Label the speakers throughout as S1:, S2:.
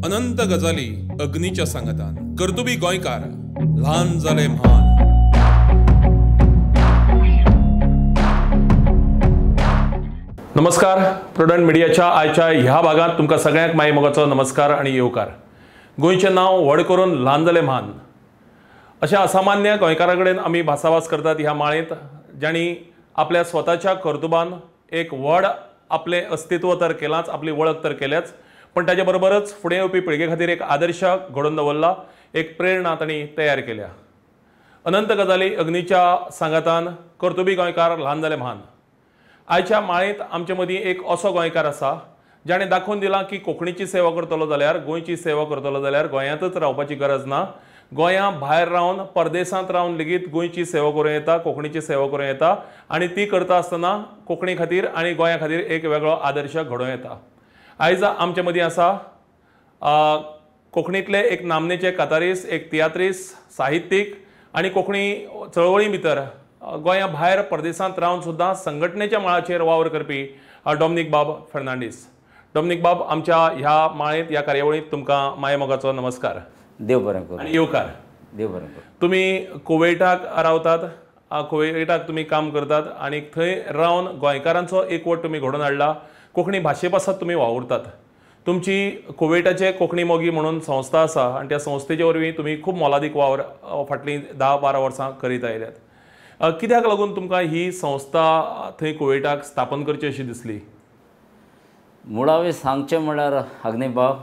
S1: अनंत गजाली अग्नीच्या सांगातान. कर्तुबी गोंयकार, ल्हान जाले म्हान. नमस्कार, प्रुडंट मिडियाच्या आयच्या ह्या भागांत तुमकां सगळ्यांक माई मोगाचो नमस्कार आनी येवकार. गोंयचें नांव व्हड करून ल्हान जालें म्हान अशा असामान्य गोंयकारा कडेन आमी भासाभास करतात ह्या माळेंत, जांणी आपल्या स्वताच्या कर्तुबान एक व्हड आपलें अस्तित्व तर केलांच, आपली वळख तर केल्याच, पण ताच्या बरोबरच फुडें येवपी पिळगे खातीर एक आदर्श घडोवन दवरला, एक प्रेरणा तांणी तयार केल्या. अनंत गजाली अग्नीच्या सांगातान कर्तुबी गोंयकार, ल्हान जाले म्हान. आयच्या माळेंत आमचे मदीं एक असो गोंयकार आसा जाणें दाखोवन दिलां की कोंकणीची सेवा करतलो जाल्यार, गोंयची सेवा करतलो जाल्यार गोंयांतच रावपाची गरज ना. गोंया भायर रावन, परदेसांत रावन लेगीत गोंयची सेवा करूं येता, कोंकणीची सेवा करूं येता आनी ती करता आसतना कोंकणी खातीर आनी गोंया खातीर एक वेगळो आदर्श घडोवं येता. आयज आमचे मदीं आसा कोंकणींतले एक नामनेचे कातारीस, एक तियात्रीस, साहित्यीक आनी कोंकणी चळवळी भितर गोंया भायर परदेसांत रावन सुद्दां संघटनेच्या मळाचेर वावर करपी डॉमनीक बाब फर्नांडीस. डॉमनीक बाब, आमच्या ह्या माळेंत, ह्या कार्यावळींत तुमकां मायेमोगाचो नमस्कार.
S2: देव बरें करूं
S1: आनी येवकार.
S2: देव बरें करूं.
S1: तुमी कुवेटाक रावतात, कुवेटाक तुमी काम करतात आनी थंय रावन गोंयकारांचो एकवट तुमी घडोवन हाडला, कोंकणी भाशे पासत तुमी वावुरतात. तुमची कुवेटाचे कोंकणी मोगी म्हणून संस्था आसा आनी त्या संस्थेचे वरवीं तुमी खूब मोलादीक वावर फाटलीं 10-12 वर्सां करीत आयल्यात. कित्याक लागून तुमकां ही संस्था थंय कुवेटाक स्थापन करची अशी दिसली?
S2: मुळावें सांगचें म्हळ्यार अग्नीबाब,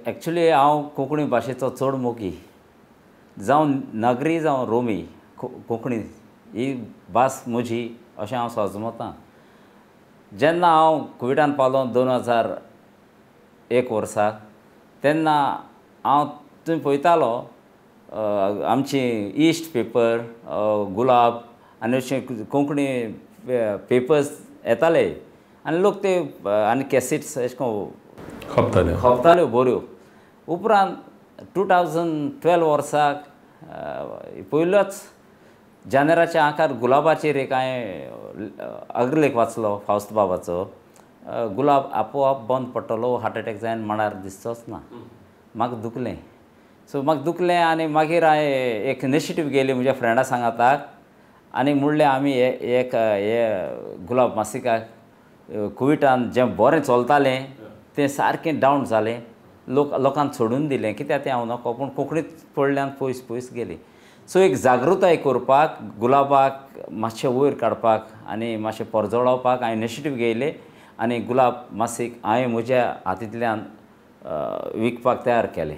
S2: एक्चुली हांव कोंकणी भाशेचो चड मोगी. जावं नागरी जावं रोमी, कोंकणी ही भास म्हजी अशें हांव सजमतां. जेन्ना हांव कुवेटान पावलो 2001 वर्सा, तेन्ना हांव थंय पळयतालो आमची इश्ट पेपर, गुलाब आनी अशे कोंकणी पेपर्स येताले आनी लोक ते आनी कॅसेट्स अशें करून खपताल्यो बऱ्यो. उपरांत 2012 वर्साक पयलोच जानेराच्या आंकार गुलाबाचेर एक हांवें अग्रलेख वाचलो फावस्त बाबाचो. गुलाब आपोआप बंद पडटलो, हार्ट एटॅक जायन मणार दिसचोच ना. म्हाका दुखलें. सो म्हाका दुखलें आनी मागीर हांवें एक इनिशिएटीव घेयली म्हज्या फ्रेंडा सांगाताक आनी म्हणलें आमी एक हे गुलाब मासिकाक कुवेटान जें बरें चलतालें तें सारकें डावन जालें, लोकांक सोडून दिलें, कित्याक तें हांव नको, पूण कोंकणीत पडल्यान पयस पयस गेली. सो एक जागृताय करपाक, गुलाबाक मातशें वयर काडपाक आनी मातशें परजळोवपाक हांवें इनिशिएटीव घेयलें आनी गुलाब मासीक हांवें म्हज्या हातींतल्यान विकपाक तयार केलें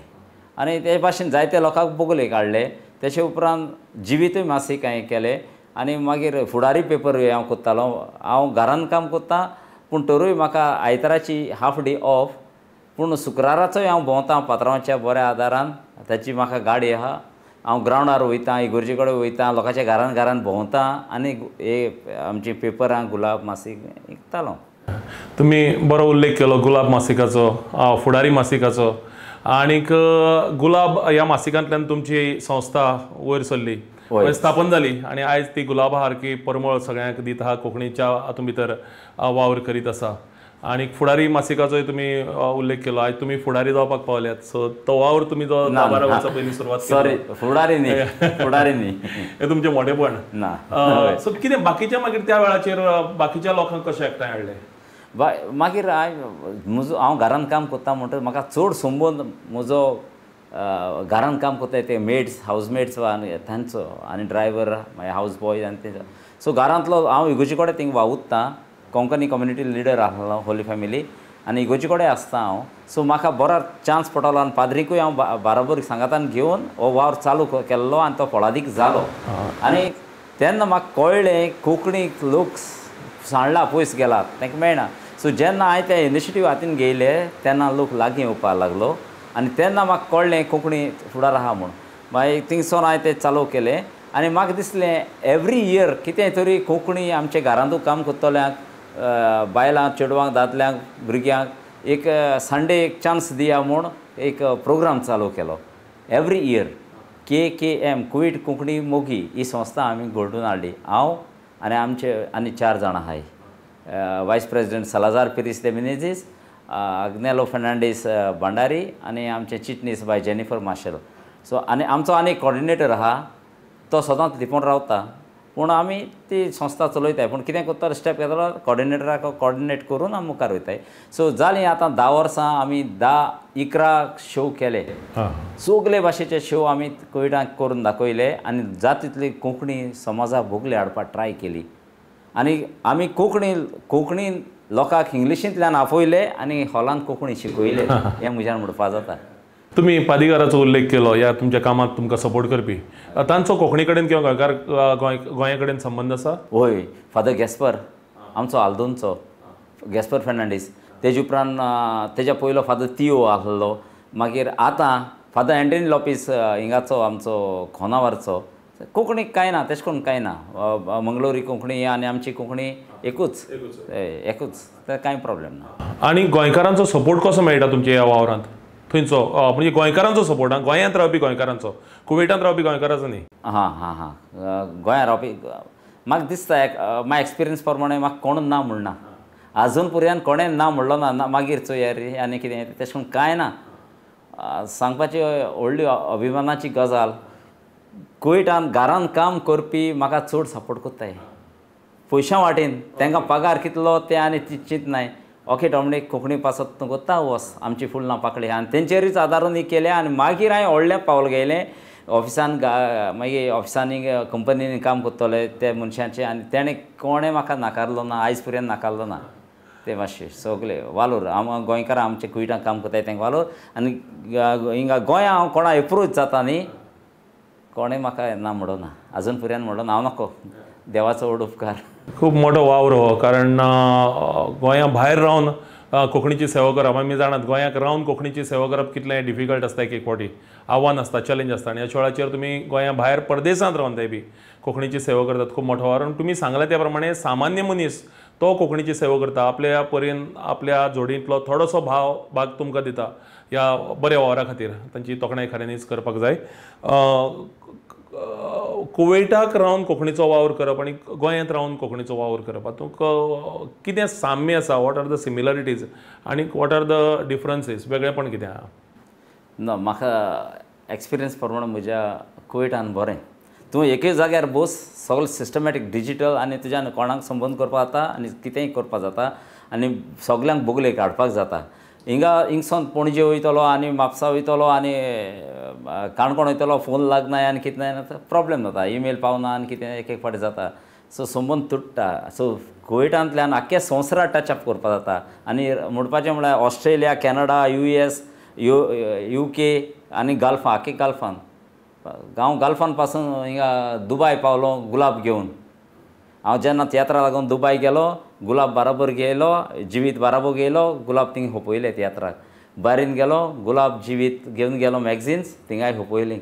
S2: आनी ते भाशेन जायते लोकांक बगले काडले. तेचे उपरांत जिवीतूय मासीक हांवें केलें आनी मागीर फुडारी पेपरूय हांव करतालो. हांव घरान काम करतां पूण तरूय म्हाका आयताराची हाफ डे ऑफ, पूण शुक्राराचोय हांव भोंवतां पात्रांवाच्या बऱ्या आदारान. ताची म्हाका गाडी आहा, हांव ग्रावंडार वयता, इगोर्जे कडेन वयता, लोकांच्या घरान घरान भोंवता आनी हे आमची पेपरां गुलाब मासीक विकतालो.
S1: तुमी बरो उल्लेख केलो गुलाब मासिकाचो, फुडारी मासिकाचो. आनीक गुलाब ह्या मासिकांतल्यान तुमची संस्था वयर सरली, स्थापन जाली आनी आयज ती गुलाबा सारकी परमळ सगळ्यांक दिता आहा, कोंकणीच्या हातूंत भितर वावर करीत आसा. आनी फुडारी मासिकाचोय तुमी उल्लेख केलो, आयज तुमी फुडारी जावपाक पावल्यात. सो तो वावर तुमी जो 10-12 वर्सां पयलीं सुरवात केली.
S2: सॉरी, फुडारी न्ही, फुडारी न्ही,
S1: हें तुमचें मोटेपण
S2: ना.
S1: सो कितें बाकीच्या मागीर त्या वेळाचेर बाकीच्या लोकांक कशें एकठांय हाडलें?
S2: मागीर हांवें म्हजो, हांव घरान काम करता म्हणटकच म्हाका चड संबंद म्हजो घरान काम करता ते मेड्स, हावज मेड्स आनी तांचो आनी ड्रायवर, मागीर हावज बॉय आनी तेंचो. सो घरांतलो हांव इगोर्जे कडेन थिंग वावुरता, कोंकणी कम्युनिटी लिडर आसलो होली फॅमिली आनी इगोर्जे कडेन आसता हांव. सो म्हाका बरो चान्स पडलो आनी पाद्रीकूय हांव बाराबर सांगातान घेवन हो वावर चालू केल्लो आनी तो फळादीक जालो. आनी तेन्ना म्हाका कळ्ळें कोंकणीक लोक सांडला, पयस गेला, तांकां मेळना. सो जेन्ना हांवें ते इनिशिएटीव हातीन घेयले तेन्ना लोक लागीं येवपाक लागलो आनी तेन्ना म्हाका कळ्ळें कोंकणी फुडार आहा म्हूण. मागीर थिंगसोन हांवें तें चालू केलें आनी म्हाका दिसलें एवरी इयर कितें तरी कोंकणी आमच्या घरांतूय काम करतल्यांक, बायलांक, चेडवांक, दादल्यांक, भुरग्यांक एक संडे एक चान्स दिया म्हूण एक प्रोग्राम चालू केलो. Every year KKM Kuwait Konkani मोगी ही संस्था आमी घडोवन हाडली. हांव आनी आमचे आनी 4 जाणां आहाय. Vice president Salazar Pires de Menezes, Agnelo Fernandes भांडारी आनी आमचे चिटणीस बाय जेनिफर मार्शल. सो आनी आमचो आनी कॉर्डिनेटर आहा तो सदांच लिपोवन रावता, पूण आमी ती संस्था चलयताय. पूण कितें करता स्टेप घेतलो कॉर्डिनेटराक कॉर्डिनेट करून आमी मुखार वयताय. सो जालीं आतां 10 वर्सां आमी 10-11 शो केले, सगळे भाशेचे शो आमी कोविडाक करून दाखयले आनी जाता तितली कोंकणी समाजाक भोगले हाडपाक ट्राय केली. आनी आमी कोंकणी कोंकणी लोकांक इंग्लिशींतल्यान आफयले आनी हॉलान कोंकणी शिकयले हें म्हज्यान म्हणपाक जाता.
S1: तुमी पादिगाराचो उल्लेख केलो, ह्या तुमच्या कामांत तुमकां सपोर्ट करपी, तांचो कोंकणी कडेन किंवा गोंयकार गोंया कडेन संबंद आसा?
S2: हय, फादर गॅस्पर आमचो आल्दोनचो गॅस्पर फेर्नांडीस, तेजे उपरांत तेज्या पयलो फादर तियो आहलो, मागीर आतां फादर एंटनी लोपीस हिंगाचो आमचो खोनावारचो. कोंकणीक कांय ना, तेश कोन्न कांय ना, मंगलोरी कोंकणी आनी आमची कोंकणी एकूच एकूच, ते कांय प्रॉब्लेम ना.
S1: आनी गोंयकारांचो सपोर्ट कसो मेळटा तुमच्या ह्या वावरांत? थंयचो म्हणजे गोंयकारांचो सपोर्ट, गोंयांत रावपी गोंयकारांचो, कुवेटांत रावपी गोंयकारांचो न्ही?
S2: हां हां हां, गोंयांत रावपी म्हाका दिसता एक म्हाका एक्सपिरियन्स प्रमाणे म्हाका कोण ना म्हणना, आजून पर्यंत कोणें ना म्हणलो ना, मागीर चोया रे आनी कितें तेश कोन्न कांय ना. सांगपाची व्हडली अभिमानाची गजाल, कुवेटान घरान काम करपी म्हाका चड सपोर्ट करताय पयशां वाटेन, तांकां पगार कितलो तें आनी चिंतनाय. ओके डॉमनीक कोंकणी पासत तूं करता वस, आमची फुलां पाकळी आनी तेंचेरूच आदारून ही केलें. आनी मागीर हांवें व्हडलें पावल घेयलें ऑफिसान, मागीर ऑफिसांनी कंपनींनी काम करतले ते मनशांचे, आनी तेणें कोणें म्हाका नाकारलो ना, आयज पर्यंत नाकारलो ना. ते मातशे सगळे वालोर आम गोंयकारां आमचे कुवेटान काम करताय तांकां वालोर. आनी हिंगा गोंया हांव कोणा एप्रोच जाता न्ही, कोणें म्हाका ना म्हणो ना, आजून पर्यंत म्हणलो ना, हांव नको, देवाचो व्हड उपकार.
S1: खूब मोठो वावर हो, कारण गोंया भायर रावन कोंकणीची सेवा करप, आमी जाणात गोंयाक रावन कोंकणीची सेवा करप कितलें डिफिकल्ट आसता, एक एक फावटी आव्हान आसता, चॅलेंज आसता, आनी ह्या वेळाचेर तुमी गोंया भायर परदेसांत रावन ते बी कोंकणीची सेवा करतात, खूब मोठो वावर. आनी तुमी सांगलां त्या प्रमाणे सामान्य मनीस तो कोंकणीची सेवा करता, आपल्या परीन आपल्या जोडींतलो थोडोसो भाव भाग तुमकां दिता ह्या बऱ्या वावरा खातीर, तांची तोखणाय खऱ्यांनीच करपाक जाय. कुवेटाक रावन कोंकणीचो वावर करप आनी गोंयांत रावन कोंकणीचो वावर करप हातूंत कितें साम्य आसा, what are the similarities आनी what are the differences, वेगळेपण कितें आहा?
S2: ना, म्हाका एक्सपिरियन्स प्रमाणे म्हज्या कुवेटान बरें, तूं एके जाग्यार बस, सगळें सिस्टमॅटीक डिजीटल आनी तुज्यान कोणाक संबंद करपाक जाता आनी कितेंय करपाक जाता आनी सगल्यांक बोगलेक हाडपाक जाता. हिंगा हिंगसोन पणजे वयतलो आनी म्हापसा वयतलो आनी काणकोण वयतलो, फोन लागना आनी कितें जायना, प्रॉब्लेम जाता, ईमेल पावना आनी कितें एक एक फावटी जाता, सो संबंद तुट्टा. सो कुवेटांतल्यान आख्खे संवसाराक टचअप करपाक जाता. आनी म्हणपाचें म्हळ्यार ऑस्ट्रेलिया, कॅनडा, US, UK आनी गल्फा, आख्खे गल्फान, हांव गल्फान पासून हिंगा दुबाय पावलो गुलाब घेवन. हांव जेन्ना तियात्रा लागून दुबाय गेलो, गुलाब बाराबर घेयलो, जिवीत बाराबर घेयलो, गुलाब थिंग होपयले तियात्राक. बारीन गेलो, गुलाब जिवीत घेवन गेलो मॅगझिन्स, थिंगाय होपयली,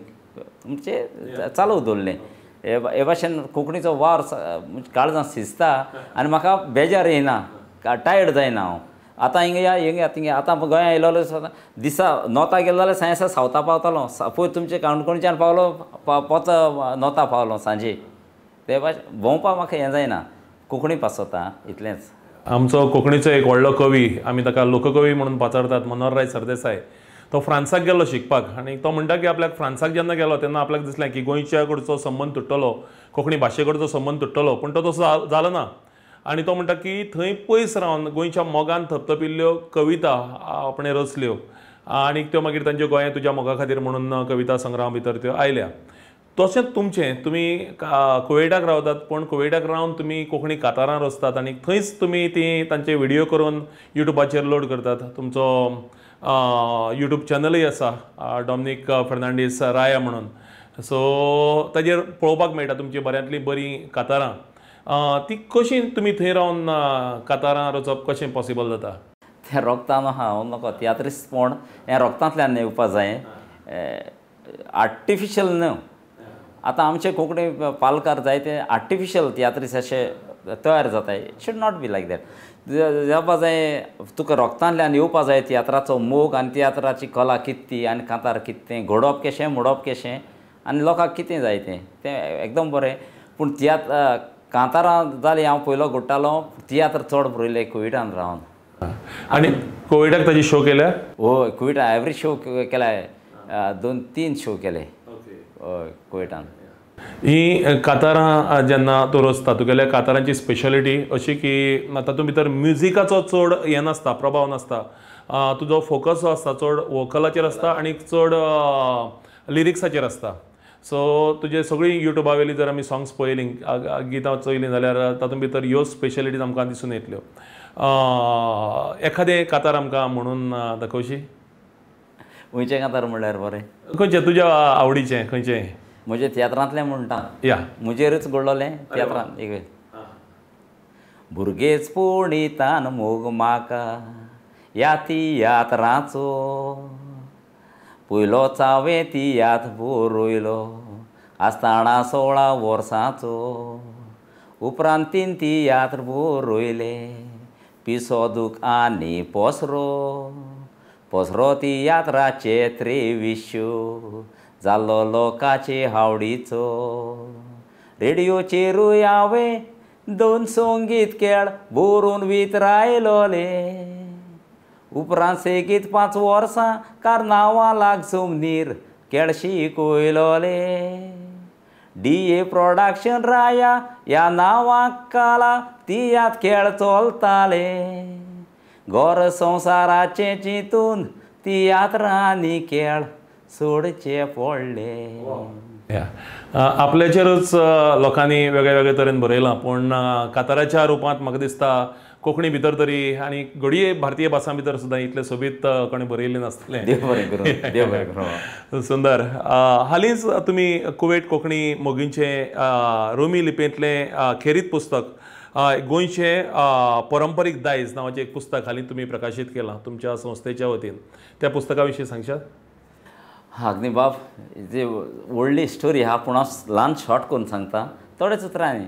S2: म्हणजे चालू दवरलें. हे भाशेन कोंकणीचो वावर काळजांत शिजता आनी म्हाका बेजार येयना, टायर्ड जायना हांव. आतां हिंगा या हिंगा थिंगा, आतां गोंया आयलोलो दिसा नोता गेलो जाल्यार सांजे सावता पावतालो, पयर तुमचे काणकोणच्यान पावलो पोत नोता पावलो सांजे. ते भाशेन भोंवपाक म्हाका हें जायना, कोंकणी पासता इतलेंच.
S1: आमचो कोंकणीचो एक व्हडलो कवी, आमी ताका लोककवी म्हणून पाचारतात, मनोहरराय सरदेसाय, तो फ्रांसाक गेलो शिकपाक आनी तो म्हणटा की आपल्याक फ्रांसाक जेन्ना गेलो तेन्ना आपल्याक दिसलें की गोंयच्या कडचो संबंद तुट्टलो, कोंकणी भाशे कडचो संबंद तुट्टलो, पूण तो तसो जालो ना. आनी तो म्हणटा की थंय पयस रावन गोंयच्या मोगान थपथपिल्ल्यो कविता आपणें रचल्यो आनी त्यो मागीर तांच्यो गोंय तुज्या मोगा खातीर म्हणून कविता संग्रहा भितर त्यो आयल्या. तशेंच तुमचें, तुमी कुवेटाक रावतात, पूण कुवेटाक रावन तुमी कोंकणी कातारां रचतात आनी थंयच तुमी ती तांचे व्हिडियो करून युट्यूबाचेर लोड करतात. तुमचो युट्यूब चॅनलूय आसा, डॉमनीक फेर्नांडीस राया म्हणून, सो ताजेर पळोवपाक मेळटा तुमची बऱ्यांतली बरीं कातारां. ती कशी तुमी थंय रावन कातारां रचप कशें पॉसिबल जाता?
S2: तें रोगतान आहा, हांव नको तियात्रिस्तपण हें रोगतांतल्यान येवपा जाय, आर्टिफिशल न्हू. आतां आमचे कोंकणी पालकार जायते आर्टिफिशल तियात्रिस्त अशे तयार जाताय, it should not be like that. जावपा जाय तुका रोगतांतल्यान येवपा जाय तियात्राचो मोग आनी तियात्राची कला कितें ती आनी कांतार कितें तें, घडोवप कशें, मोडप कशें आनी लोकांक कितें जाय तें, तें एकदम बरें. पूण तियात्र कांतारां जालीं, हांव पयलो घडटालो तियात्र चड बरयले कुवेटान रावन.
S1: आनी कोविडाक ताजी शो केल्या?
S2: हय, कोविडा एवरी शो केलाय, 2-3 शो केले हय कोविडान.
S1: ही कातारां जेन्ना तूं रचता तुगेल्या कातारांची स्पेशलिटी अशी की तातूंत भितर म्युजिकाचो चड हें नासता, प्रभाव नासता, तुजो फोकस जो आसता चड वोकलाचेर आसता आनी चड लिरिक्साचेर आसता. सो तुजे सगळीं युट्यूबा वयलीं जर आमी सॉंग्स पळयलीं, गितां चोयलीं जाल्यार तातूंत भितर ह्यो स्पेशलिटीज आमकां दिसून येतल्यो. एखादें कातार आमकां म्हणून दाखोवशी?
S2: खंयचें कातार म्हणल्यार बरें?
S1: खंयचें तुज्या आवडीचें खंयचें?
S2: म्हजें तियात्रांतलें म्हणटा,
S1: या
S2: म्हजेरूच घडलोलें तियात्रांत एक वेळ. भुरगेच पळयतान मोग म्हाका ह्या तियात्राचो, पयलोच हांवें तियात्र बरयलो आसतना 16 वर्सांचो, उपरांत 3 तियात्र बरयले पिसो दूख आनी पसरो, पसरो तियात्राचे 23 शो जाल्लो लोकाचे आवडीचो, रेडियोचेरूय हांवें 2 संगीत खेळ बरोवन वितरायलोले, उपरांत सेगीत 5 वर्सां कार्नावालाक जमनीर खेळ शिकयलोले, डी ए प्रोडक्शन राया ह्या नांवाक काला तियात्र खेळ चलताले, घर संवसाराचें चिंतून तियात्रांनी खेळ सोडचे पडले.
S1: आपल्याचेरूच लोकांनी वेगळे वेगळे तरेन बरयलां, पूण काताराच्या रुपांत म्हाका दिसता कोंकणी भितर तरी आनी घडये भारतीय भासां भितर सुद्दां इतलें सोबीत कोणें बरयल्लें नासतलें.
S2: देव बरें करूं, देव बरें करूं.
S1: सुंदर. हालींच तुमी कुवेट कोंकणी मोगींचें रोमी लिपयेंतलें खेरीत पुस्तक गोंयचें परंपरीक दायज नांवाचें एक पुस्तक हालीं तुमी प्रकाशीत केलां तुमच्या संस्थेच्या वतीन, त्या पुस्तका विशीं सांगशात?
S2: अग्नी बाब, जी व्हडली स्टोरी आहा पूण हांव ल्हान शॉर्ट करून सांगता थोडेच उतरांनी.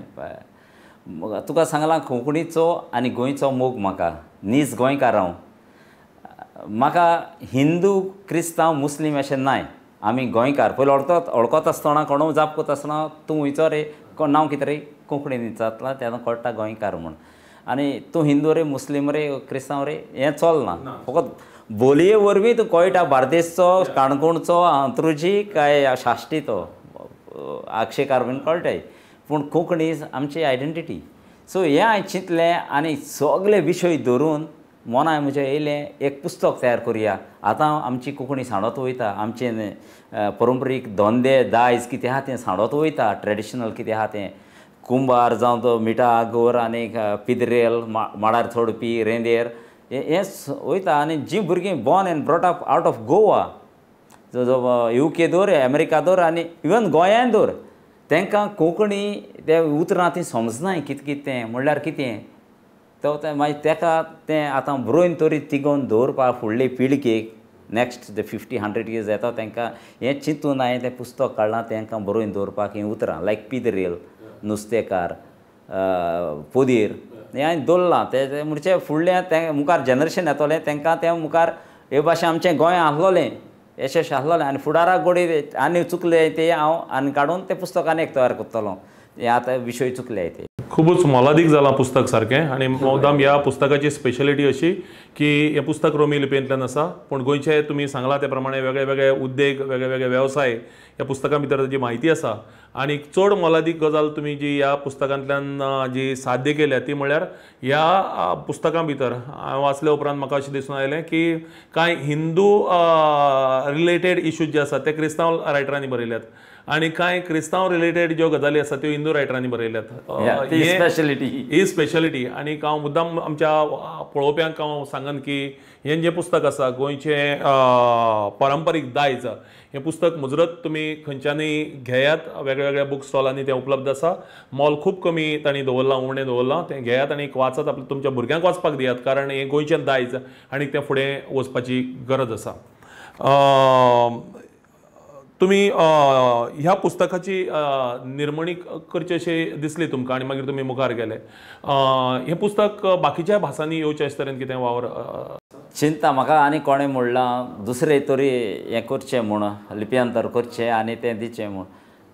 S2: तुका सांगलां कोंकणीचो आनी गोंयचो मोग म्हाका, नीज गोंयकार हांव. म्हाका हिंदू क्रिस्तांव मुस्लीम अशें नाय, आमी गोंयकार. पयलीं वळखता आसतना कोणू जाप करता आसतना तूं खंयचो रे, नांव कितें रे, कोंकणीन विचारता तेन्ना कळटा गोंयकार म्हूण. आनी तूं हिंदू रे मुस्लीम रे क्रिस्तांव रे हें चलना, फकत बोलये वरवीं तूं कळटा बार्देसचो, काणकोणचो, अंत्रुजी काय साश्टी तो आक्षेकार बीन कळटाय, पूण कोंकणी आमची आयडेंटिटी. सो हें हांवें चिंतलें आनी सगळे विशय धरून मनां म्हजें येयलें एक पुस्तक तयार करुया. आतां आमची कोंकणी सांडत वयता, आमचें परंपरीक धंदे दायज कितें आहा तें सांडत वयता, ट्रेडिशनल कितें आहा तें, कुंबार जावं तो मिठा गोर आनी पिदरेल माडार चडपी रेंदेर हें वयता. आनी जीं भुरगीं born and brought up out of Goa, जो you के दवर, अमेरिका दवर आनी इवन गोंयान दवर, तांकां कोंकणी ते उतरां तीं समजनाय कितें कितें तें म्हणल्यार कितें तो तें मागीर ताका तें आतां बरोवन तरी तिगोवन दवरपाक फुडले पिळगेक नेक्स्ट ते 50-100 इयर्स येता तांकां हें चिंतून हांवें तें पुस्तक काडलां तांकां बरोवन दवरपाक हीं उतरां लायक पिदरेल, नुस्तेकार, पोदीर हें हांवें दवरलां. तें म्हणचे फुडलें तें मुखार जनरेशन येतलें तांकां तें मुखार हे भाशेन आमचें गोंय आसलोलें यशस्वी आसलोलें आनी फुडाराक घडये आनी चुकले ते हांव आनी काडून तें पुस्तक आनी एक तयार करतलो. हें आतां विशय चुकले ते
S1: खुबूच मोलादीक जालां पुस्तक सारकें. आनी मुद्दाम ह्या पुस्तकाची स्पेशलिटी अशी की हें पुस्तक रोमी लिपयेंतल्यान आसा, पूण गोंयचे तुमी सांगलां ते प्रमाणे वेगळे वेगळे उद्देग, वेगळे वेगळे वेवसाय ह्या पुस्तकां भितर ताजी म्हायती आसा. आनी चड मोलादीक गजाल तुमी जी ह्या पुस्तकांतल्यान जी साध्य केल्या ती म्हळ्यार ह्या पुस्तकां भितर हांवें वाचल्या उपरांत म्हाका अशें दिसून आयलें की कांय हिंदू रिलेटेड इश्यूज जे आसात ते क्रिस्तांव रायटरांनी बरयल्यात आनी कांय क्रिस्तांव रिलेटेड ज्यो गजाली आसात त्यो हिंदू रायटरांनी बरयल्यात. ही स्पेशलिटी. आनी हांव मुद्दाम आमच्या पळोवप्यांक हांव सांगन की हें जें पुस्तक आसा गोंयचें परंपरीक दायज, हें पुस्तक मुजरत तुमी खंयच्यानूय घेयात, वेगळ्या वेगळ्या बूक स्टॉलांनी तें उपलब्ध आसा. मोल खूब कमी तांणी दवरलां, उणें दवरलां, तें घेयात आनी वाचात, आपल्या तुमच्या भुरग्यांक वाचपाक दियात, कारण हें गोंयचें दायज आनी तें फुडें वचपाची गरज आसा. तुमी ह्या पुस्तकाची निर्मणी करची अशी दिसली तुमकां आनी मागीर तुमी मुखार गेले, हें पुस्तक बाकीच्या भासांनी येवचें अशें तरेन कितें वावर
S2: चिंता म्हाका आनी कोणें म्हणलां दुसरें तरी हें करचें म्हूण, लिप्यांतर करचें आनी तें दिचें म्हूण,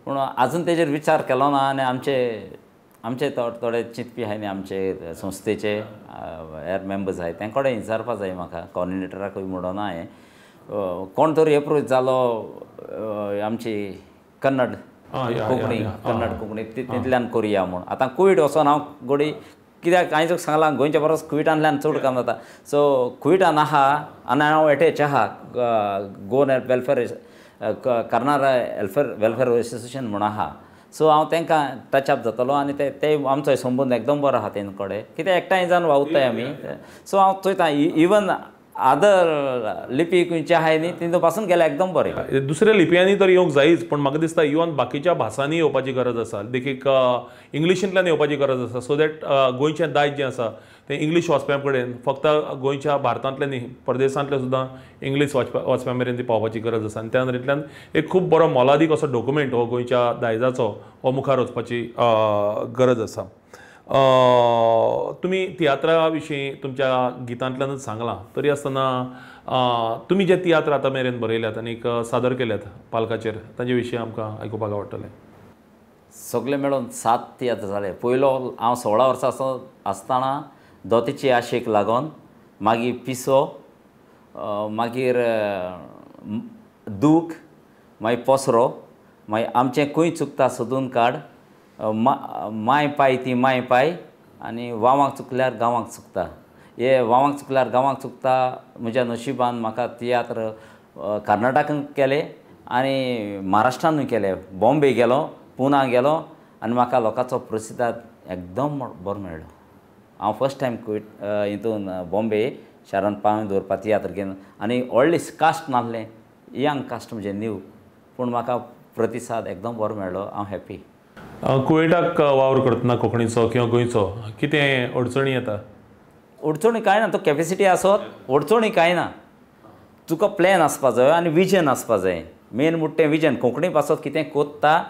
S2: पूण आजून तेजेर विचार केलो ना. आनी आमचे आमचे थोडे चिंतपी आहाय न्ही आमचे संस्थेचे हेर मेंबर्स आहाय तें कडेन विचारपा जाय म्हाका कॉर्डिनेटराकूय म्हणोना हांवें कोण तरी एप्रोच जालो आमची कन्नड कोंकणी कन्नड कोंकणी तितल्यान करुया म्हूण. आतां कुवेट वचोन हांव घोडी कित्याक हांवें तुका सांगलां गोंयच्या परस कुवेटांतल्यान चड काम जाता. सो कुवेटान आहा आनी हांव एटॅच आहा Goan welfare Karnataka welfare association म्हूण आहा. सो हांव तांकां टचअप जातलो आनी ते आमचो संबंद एकदम बरो आहा तेंचे कडेन कित्याक एकठांय जावन वावुरताय आमी. सो हांव चोयता इवन आदर लिपी खंयची आहाय न्ही तितून पासून गेल्यार एकदम बरें.
S1: दुसऱ्या लिपयांनी तर येवंक जायच पूण म्हाका दिसता इवन बाकीच्या भासांनी येवपाची गरज आसा, देखीक इंग्लिशींतल्यान येवपाची गरज आसा, सो that गोंयचें दायज जें आसा तें इंग्लीश वाचप्यां कडेन फक्त गोंयच्या भारतांतलें न्ही परदेसांतलें सुद्दां इंग्लीश वाचप्यां मेरेन ती पावपाची गरज आसा. आनी त्या नदरेंतल्यान एक खूब बरो मोलादीक असो डॉक्युमेंट हो गोंयच्या दायजाचो हो मुखार वचपाची गरज आसा. तुमी तियात्रा विशीं तुमच्या गितांतल्यानूच सांगलां तरी आसतना तुमी जे तियात्र आतां मेरेन बरयल्यात आनी सादर केल्यात पालकाचेर ताजे विशीं आमकां आयकुपाक आवडटलें.
S2: सगळे मेळून 7 तियात्र जाले. पयलो हांव 16 वर्सां आसतना दोतीची आशेक लागून, मागीर पिसो, मागीर दूख, मागीर पसरो, मागीर आमचें खंय चुकता सोदून काड, माय पाय ती माय पाय, आनी वावांक चुकल्यार गांवांक चुकता. हे वावांक चुकल्यार गांवांक चुकता म्हज्या नशिबान म्हाका तियात्र कर्नाटकान केले आनी महाराष्ट्रानूय केले. बॉम्बे गेलो, पुना गेलो आनी म्हाका लोकांचो प्रतिसाद एकदम बरो मेळ्ळो. हांव फर्स्ट टायम कुवेट हितून बॉम्बे शारान पांय दवरपा तियात्र घेवन आनी व्हडली कास्ट नासलें, यंग कास्ट म्हणजे न्यू, पूण म्हाका प्रतिसाद एकदम बरो मेळ्ळो. हांव हॅपी.
S1: कुवेटाक वावर करतना कोंकणीचो किंवा गोंयचो कितें अडचणी येता?
S2: अडचणी कांय ना, तो कॅपेसिटी आसत अडचणी कांय ना. तुका प्लॅन आसपा जाय आनी विजन आसपा जाय. मेन म्हणटा तें विजन. कोंकणी पासत कितें कोत्ता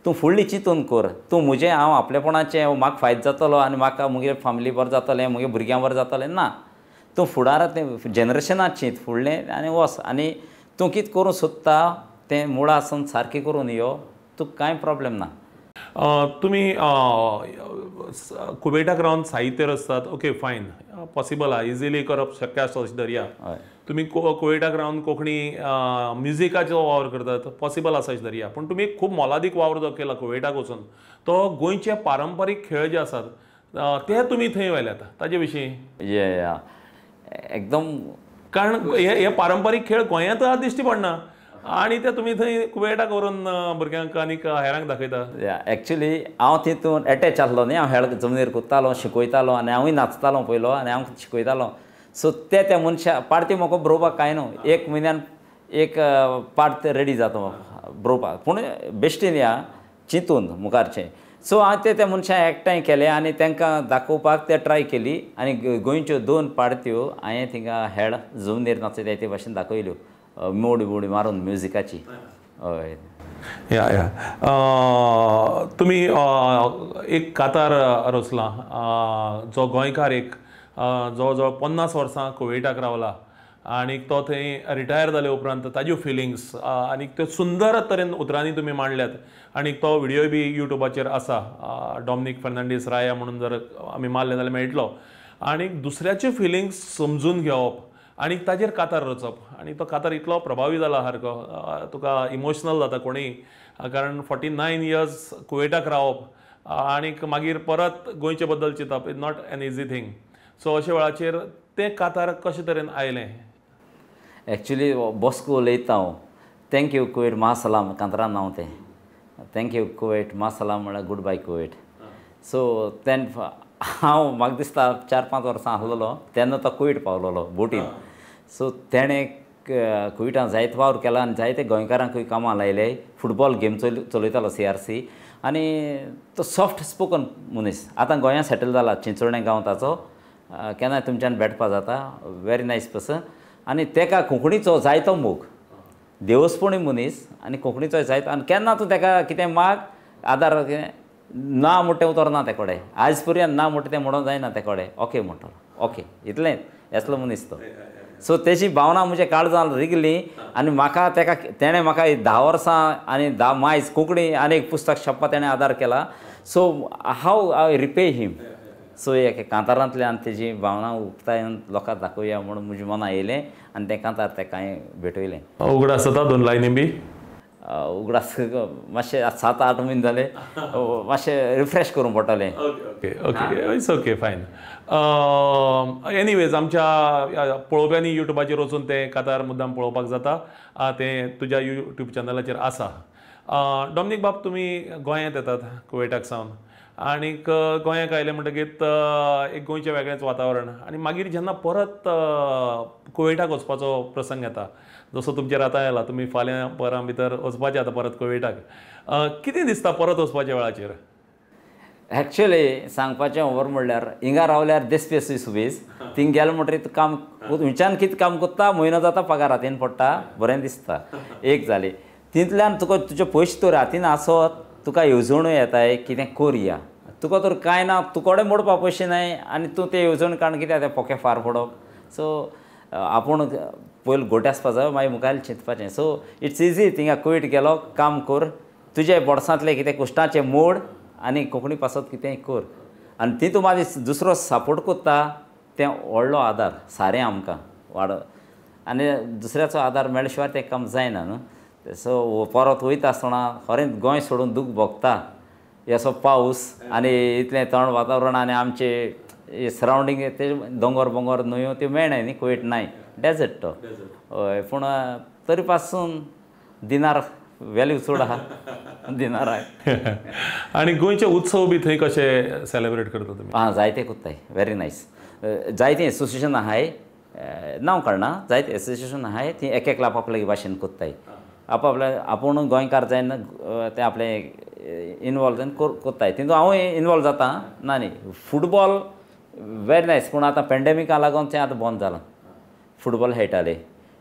S2: तूं फुडली चिंतून कर. तूं म्हजें हांव आपलेपणाचें म्हाका फायदो जातलो आनी म्हाका म्हगे फॅमिली बरें जातलें, म्हगे भुरग्यां बरें जातलें ना. तूं फुडाराक तें जनरेशनाक चिंत फुडलें आनी वच आनी तूं कितें करूंक सोदता तें मुळा सावन सारकें करून यो, तुका कांय प्रॉब्लेम ना.
S1: तुमी कुवेटाक रावन साहित्य रचतात, ओके फायन, पॉसिबल आहा, इजिली करप शक्य आसा अशें धरया. तुमी कुवेटाक रावन कोंकणी म्युजिकाचो वावर करतात, पॉसिबल आसा अशें धरया. पूण तुमी खूब मोलादीक वावर जो केला कुवेटाक वचून तो गोंयचे पारंपारीक खेळ जे आसात ते तुमी थंय व्हेल्यात, ताजे विशीं?
S2: एकदम,
S1: कारण हे पारंपारीक खेळ गोंयांत दिश्टी पडना आनी ते तुमी थंय कुवेटाक व्हरून भुरग्यांक आनी हेरांक दाखयता.
S2: एक्चुली हांव तितून एटॅच आसलो न्ही, हांव हेळ जमनीर कुदतालो, शिकयतालो आनी हांवूय नाचतालो पयलो आनी हांव शिकयतालो. सो ते त्या मनशा पार्टी म्हाका बरोवपाक कांय न्हू, एक म्हयन्यान एक पार्ट रेडी जाता बरोवपाक, पूण बेश्टीन या चिंतून मुखारचें. सो हांवें ते त्या मनशां एकठांय केले आनी तांकां दाखोवपाक ते ट्राय केली आनी गोंयच्यो 2 पार्ट्यो हांवें थिंगा हेड जमनीर नाचयता ते भाशेन दाखयल्यो, मोडी मोडी मारून म्युजिकाची. हय
S1: या या तुमी एक कातार रचला जो गोंयकार एक जवळ जवळ 50 वर्सां कुवेटाक रावला आनी तो थंय रिटायर जाले उपरांत ताज्यो फिलिंग्स आनी त्यो सुंदर तरेन उतरांनी तुमी मांडल्यात आनी तो व्हिडियो बी युट्यूबाचेर आसा, डॉमनीक फर्नांडीस राया म्हणून जर आमी मारले जाल्यार मेळटलो. आनी दुसऱ्याच्यो फिलिंग्स समजून घेवप आनी ताजेर कातार रचप आनी तो कातार इतलो प्रभावी जाला सारको तुका इमोशनल जाता कोणीय, कारण 49 इयर्स कुवेटाक रावप आनी मागीर परत गोंयचे बद्दल चिंतप is not an easy thing. So अशे वेळाचेर तें कातार कशे तरेन आयलें?
S2: एक्चुली बॉस्को उलयता हांव. Thank you Kuwait मासलाम कांतरान नांव तें. Thank you Kuwait मासलाम म्हळ्यार गुड बाय कुवेट. सो तेन हांव म्हाका दिसता 4-5 वर्सां आसलेलो तेन्ना तो कुवेट पावलेलो बोटीन. सो तेणें कुवेटान जायते वावर केला आनी जायते गोंयकारांकूय कामां लायले. फुटबॉल गेम चलयतालो CRC आनी तो सॉफ्ट स्पोकन मनीस. आतां गोंयांत सेटल जाला, चिंचोणें गांव ताचो, केन्नाय तुमच्यान भेटपा जाता, व्हेरी नायस पर्सन. आनी तेका कोंकणीचो जायतो मोग, देवस्पणी मनीस आनी कोंकणीचो जायतो. आनी केन्ना तूं तेका कितें माग आदार ना म्हणटा तें उतर ना ते कडेन, आयज पर्यंत ना म्हणटा तें म्हणूंक जायना ते कडेन, ओके म्हणटलो ओके इतलें, असलो मनीस तो. सो तेजी भावना म्हज्या काळजान रिगली आनी म्हाका तेका तेणें म्हाका 10 वर्सां आनी 10 मायज कोंकणी आनी एक पुस्तक छापपाक तेणें आदार केला. So how I repay him. So एक कांतारांतल्यान तेजी भावना उक्तायन लोकांक दाखोवया म्हणून म्हज्या मना येयलें आनी तें कांतार तेका हांवें भेटयलें.
S1: उगडास जाता दोन लायनी बी?
S2: उगडास मातशें 7-8 म्हयने जाले, मातशें रिफ्रेश करूंक पडटलें.
S1: Okay okay, it's okay, fine. Anyways, आमच्या पळोवप्यांनी युट्यूबाचेर वचून तें कांतार मुद्दाम पळोवपाक जाता, तें तुज्या युट्यूब चॅनलाचेर आसा. डॉमनीक बाब, तुमी गोंयांत येतात कुवेटाक सावन आनीक गोंयाक आयले म्हणटकीत एक गोंयचें वेगळेंच वातावरण आनी मागीर जेन्ना परत कुवेटाक वचपाचो प्रसंग येता, जसो तुमचेर आतां आयला, तुमी फाल्यां परां भितर वचपाचें आतां परत कुवेटाक, कितें दिसता परत वचपाच्या वेळाचेर?
S2: एक्चुअली सांगपाचें खबर म्हणल्यार हिंगा रावल्यार देसपेसूय सुबेज, थिंग गेले म्हणटरीर काम खंयच्यान कितें काम करता, म्हयनो जाता पगार हातीन पडटा, बरें दिसता. एक जाली तितल्यान तुका तुजे पयशे तर हातीन आसत, तुका येवजण्यो येताय कितें करया, तुका तर कांय ना, तुकडे मोडपा पयशे नाय आनी तूं ते येवजण काडून कितें तें पोके फार पडप. सो आपूण पयलीं गोटे आसपा जाय, मागीर मुखार चिंतपाचें. सो it's easy, थिंगा कुवेट गेलो काम कर, तुजे बोडसांतलें कितें कुश्टाचें मोड आनी कोंकणी पासत कितेंय कर, आनी तितून मागीर दुसरो सपोर्ट करता तें व्हडलो आदार सारें आमकां वाड, आनी दुसऱ्याचो आदार मेळ्ळे शिवाय तें काम जायना न्हू. सो परत वयता आसतना खरेंच गोंय सोडून दूख भोगता, असो पावस आनी इतलें थंड वातावरण आनी आमचे सरावंडींग ते दोंगर बोंगर न्हंयो त्यो मेळनाय न्ही, कुवेट नाय, डेजर्ट तो. हय, पूण तरी पासून दिनार वेल्यू चड आहा दिनाराक.
S1: आनी गोंयचे उत्सव बी थंय कशे सेलेब्रेट करता तुमी?
S2: आं, जायते करताय, व्हेरी नायस. जायते एसोसिएशन आहाय, नांव काडना, जायते एसोसिएशन आहाय, ती एक एकला आपापले भाशेन करताय, आपापले आपूण गोंयकार जायना ते आपले इनवॉल्व जावन करताय. तितून हांवूय इनवॉल्व जाता ना न्ही. फुटबॉल व्हेरी नायस, पूण आतां पेंडेमिका लागून तें आतां बंद जालां. फुटबॉल खेळटाले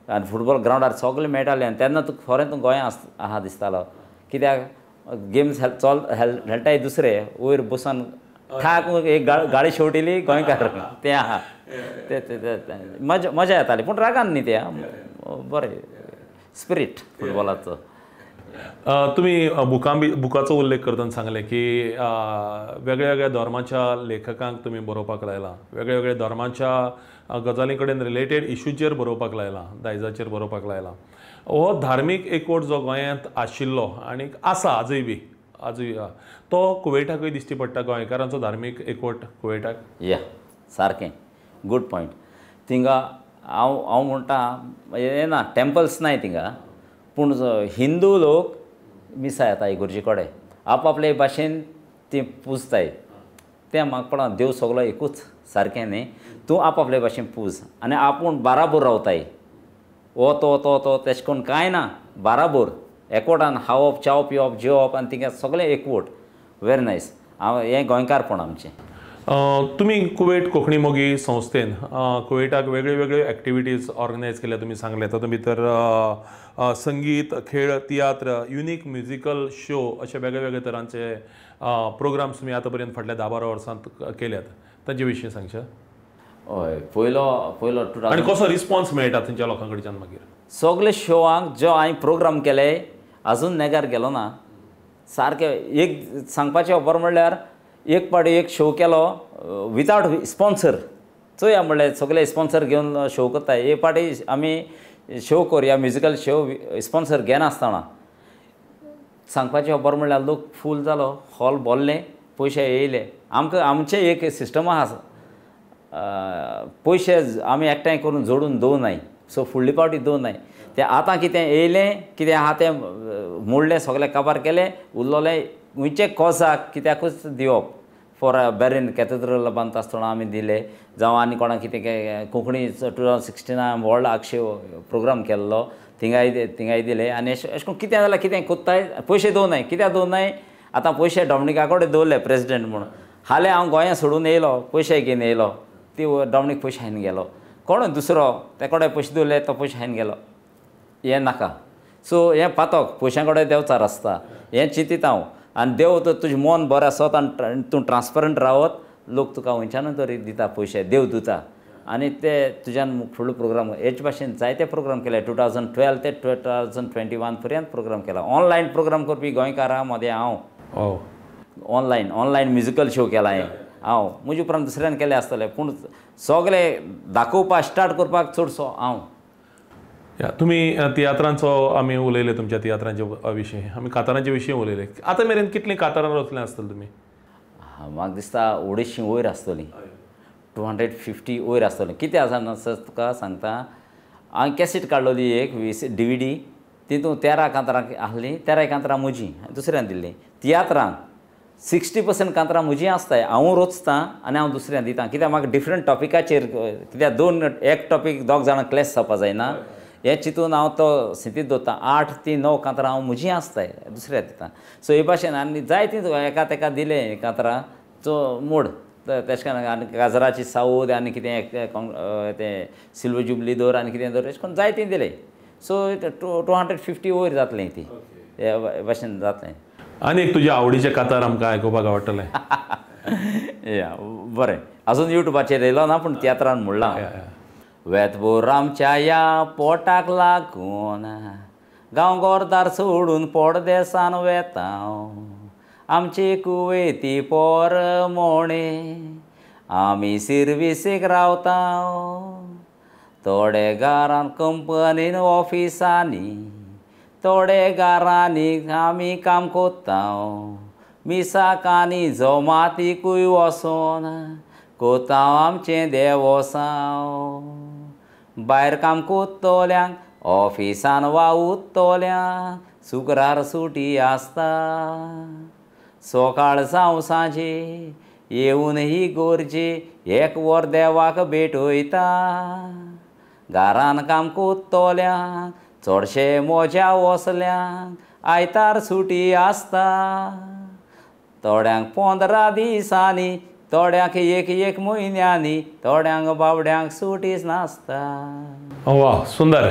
S2: आनी फुटबॉल ग्रावंडार सगळे मेळटाले आनी तेन्ना तुका खरें तूं गोंया आहा दिसतालो, कित्याक गेम्स चल खेळटाय दुसरे वयर बसून ठाक एक गाडी शेवटिली गोंयकार तें आहा, ते मजा मजा येताली, पूण रागान न्ही तें, बरें स्पिरीट फुटबॉलाचो.
S1: तुमी बुकां बी बुकाचो उल्लेख करतना सांगलें की वेगळ्या वेगळ्या धर्माच्या लेखकांक तुमी बरोवपाक लायलां, वेगळ्या वेगळ्या धर्माच्या गजालीं कडेन रिलेटेड इशूचेर बरोवपाक लायलां, दायजाचेर बरोवपाक लायलां. हो धार्मीक एकवट जो गोंयांत आशिल्लो आनी आसा आजूय बी, आजूय तो कुवेटाकूय दिश्टी पडटा, गोंयकारांचो धार्मीक एकवट कुवेटाक?
S2: या, सारकें, गूड पॉयंट. थिंगा हांव हांव म्हणटा हें ना, टेम्पल्स नाय थिंगा, पूण हिंदू लोक मिसा येता इगोर्जी कडेन, आपापले भाशेन ती पुजताय. तें म्हाका पळोवन देव सगलो एकूच, सारकें न्ही, तूं आपापले भाशेन पूज आनी आपूण बाराबोर रावताय, हो तो तो तो तेशें करून कांय ना, बाराबोर एकवटान खावप च्याव पिवप जेवप आनी तिंगा सगळें एकवट. Very nice. हांव हें गोंयकारपण आमचें.
S1: तुमी कुवेट कोंकणी मोगी संस्थेन कुवेटाक वेगळ्यो वेगळ्यो एक्टिविटीज ऑर्गनायज केल्या तुमी सांगलें, तातूंत भितर संगीत, खेळ, तियात्र, युनीक म्युजिकल शो अशे वेगळे वेगळे तरांचे प्रोग्राम्स तुमी आतां पर्यंत फाटल्या 10-12 वर्सांत केल्यात, तांचे विशीं सांगशात?
S2: हय, पयलो पयलो
S1: आनी कसो रिस्पॉन्स मेळटा थंयच्या लोकां कडच्यान मागीर?
S2: सगळे शोवांक जो हांवें प्रोग्राम केले आजून नेगार गेलो ना. सारकें एक सांगपाचें खबर म्हणल्यार एक पावटी एक शो केलो विदावट स्पॉन्सर, चोया म्हणलें सगळे स्पॉन्सर घेवन शो करताय, एक पावटी आमी शो करया म्युजिकल शो स्पॉन्सर घेनासतना. सांगपाचें खबर म्हणल्यार लोक फूल जालो, हॉल भरलें, पयशे येयले. आमकां आमचें एक सिस्टम आसा, पयशे आमी एकठांय करून जोडून दवरनाय, सो फुडले पावटी दवरनाय. तें आतां कितें येयलें कितें आहा तें मोडलें, सगळें काबार केलें, उरलोलें खंयचे कॉजाक कित्याकूच दिवप. फॉर बॅरीन कॅथेड्रल बांदता आसतना आमी दिले, जावं आनी कोणाक कितें कोंकणी 2016 व्हड आक्षे प्रोग्राम केल्लो थिंगाय थिंगाय दिले. आनी अशें करून कितें जाल्यार कितें कोत्ताय, पयशे दवरनाय. कित्याक दवरनाय, आतां पयशे डॉमनिका कडेन दवरले प्रेजिडेंट म्हणून. हालें हांव गोंया सोडून येयलो, पयशे घेवन येयलो, ती डॉमनीक पयशे हाडून गेलो, कोण दुसरो ते कडेन पयशे दवरले, तो पयशे हाडून गेलो. हें नाका. सो हें पातक पयशां कडेन देंवचार आसता, हें चिंतिता हांव. आनी देव तर तुजें मन बरें आसत आनी तूं ट्रान्सपरंट रावत, लोक तुका खंयच्यानूय तरी दिता पयशे, देव दिता. आनी ते तुज्यान फुडलो प्रोग्राम हेच भाशेन जायते प्रोग्राम केले. 2012 ते 2021 पर्यंत प्रोग्राम केला. ऑनलायन प्रोग्राम करपी गोंयकारां मदें हांव. ऑनलायन ऑनलायन म्युजिकल शो केला हांवें. हांव म्हजे उपरांत दुसऱ्यान केले आसतले पूण सगळे दाखोवपाक स्टार्ट करपाक चडसो हांव.
S1: तुमी तियात्रांचो आमी उलयले, तुमच्या तियात्रांचे विशीं आमी कातारांचे विशीं उलयले. आतां मेरेन कितलीं कातारां रचल्यां आसतलीं तुमी?
S2: म्हाका दिसता 250 वयर आसतलीं, 250 वयर आसतलीं. कितें आसा ना सर तुका सांगता, हांवें कॅसेट काडलेली एक DVD, तितून 13 कांतरां आसलीं, 13 कांतरां म्हजीं दुसऱ्यान दिल्लीं. तियात्रांक 60% कांतरां म्हजीं आसताय, हांव रचतां आनी हांव दुसऱ्यान दितां. कित्याक म्हाका डिफरंट टॉपिकाचेर, कित्याक दोन एक टॉपीक दोग जाणां क्लॅश जावपा जायना हें चिंतून हांव तो सिंतीत दवरतां. 8 ते 9 कांतरां हांव म्हजीं आसताय दुसऱ्या दितां. सो हे भाशेन आनी जायतीं एका तेका दिलें कांतरां चो मोड तेश करून. आनी गाजराची सावद आनी कितें तें सिल्वर जुबली दवर आनी कितें दवर, अशें करून जायतीं दिलें. सो 250 वयर जातलें ती हे भाशेन जातलें.
S1: आनी एक तुज्या आवडीचें कातार आमकां आयकुपाक आवडटलें.
S2: या बरें, अजून युट्यूबाचेर येयलो ना पूण तियात्रान म्हणलां. वेतभर आमच्या ह्या पोटाक लागून गांव घरदार सोडून परदेसान वेता, आमची कुवेती पोर मोणे आमी सिर्विसेक रावता, थोडे घरान कंपनीन ऑफिसांनी थोडे घरांनी आमी काम कोत्ता, मिसाक आनी जमातीकूय वचोन कोता आमचें देवसांव, भायर काम कोत्तोल्यांक ऑफिसान वावुत्तोल्यांक शुक्रार सुटी आसता, सकाळ जावं सांजे येवन ही गोरजे एक वर देवाक भेटयता, घरान काम कोत्तोल्यांक चडशे मोज्या वसल्यांक आयतार सुटी आसता, थोड्यांक 15 दिसांनी थोड्यांक एक एक म्हयन्यांनी थोड्यांक बावड्यांक सुटीच नासता.
S1: वा सुंदर.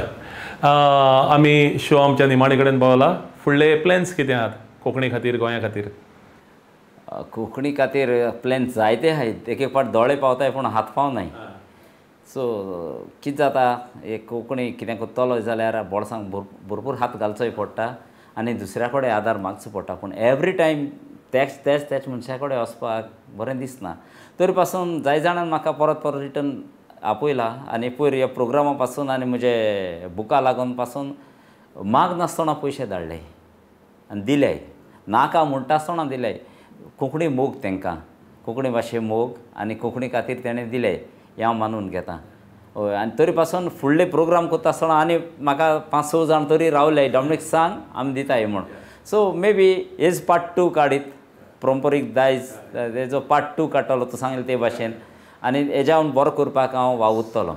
S1: आमी शो आमच्या निमाणे कडेन पावला. फुडले प्लॅन्स कितें आहात कोंकणी खातीर, गोंया खातीर?
S2: कोंकणी खातीर प्लॅन जायते आहात, एक एक फावट दोळे पावताय पूण हात पावनाय. सो कितें जाता, एक कोंकणी कितें करतलो जाल्यार बोल्सांक भरपूर हात घालचोय पडटा आनी दुसऱ्या कडेन आदार मागचो पडटा, पूण एवरी टायम तेच तेच तेच मनशा कडेन वचपाक बरें दिसना. तरी पासून जाय जाणान म्हाका परत परत रिटर्न आपयला आनी पयर ह्या प्रोग्रामा पासून आनी म्हजे बुका लागून पासून माग नासतना पयशे धाडले आनी दिले, नाका म्हणटा आसतना दिले. कोंकणी मोग तांकां, कोंकणी भाशे मोग आनी कोंकणी खातीर तेणें दिले हें हांव मानून घेता. हय, आनी तरी पासून फुडले प्रोग्राम करता आसतना आनी म्हाका 5-6 जाण तरी रावले, डॉमनीक सांग आमी दिताय म्हूण. So may be has part 2 काडीत, परंपरीक दायज तेजो पार्ट 2 काडटलो तूं सांगलें ते भाशेन, आनी हेज्यावन बरो करपाक हांव वावुरतलो.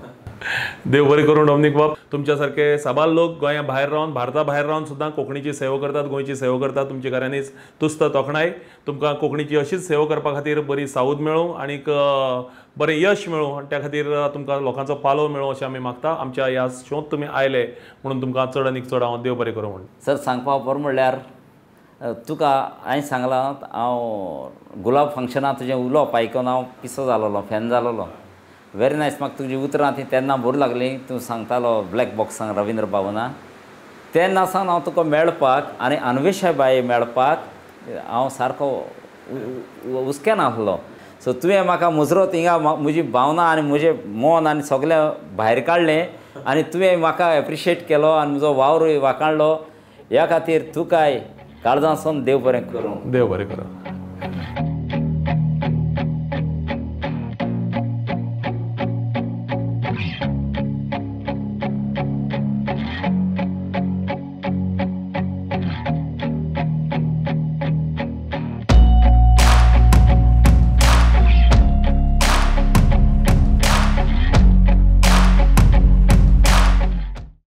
S1: देव बरें करूं डॉमनीक बाब. तुमच्या सारके साबार लोक गोंया भायर रावन, भारता भायर रावन सुद्दां कोंकणीची सेवा करतात, गोंयची सेवा करतात. तुमची खऱ्यांनीच तुस्त तोखणाय. तुमकां कोंकणीची अशीच सेवा करपा खातीर बरी सावद मेळूं आनीक बरें यश मेळूं आनी त्या खातीर तुमकां लोकांचो पालव मेळूं अशें आमी मागता. आमच्या ह्या शोंत तुमी आयले म्हणून तुमकां चड आनीक चड हांव देव बरें करूं म्हूण.
S2: सर सांगपा बरें म्हणल्यार तुका हांवें सांगलां, हांव गुलाब फंक्शनाक तुजें उलोवप आयकून हांव पिसो जालोलो, फॅन जालोलो. Very nice. म्हाका तुजी उतरां ती तेन्ना बरी लागली. तूं सांगतालो ब्लॅक बॉक्सांक रविंद्र भवना, तेन्ना सावन हांव तुका मेळपाक आनी अन्वेषा बाई मेळपाक हांव सारको हुस्क्यान आसलो. सो तुवें म्हाका मुजरत हिंगा म्हजी भावना आनी म्हजें मन आनी सगळें भायर काडलें आनी तुवें म्हाका एप्रिशिएट केलो आनी म्हजो वावरूय वाखाणलो. ह्या खातीर तुकाय काळजांसून देव बरें करूं.
S1: देव बरें करूं.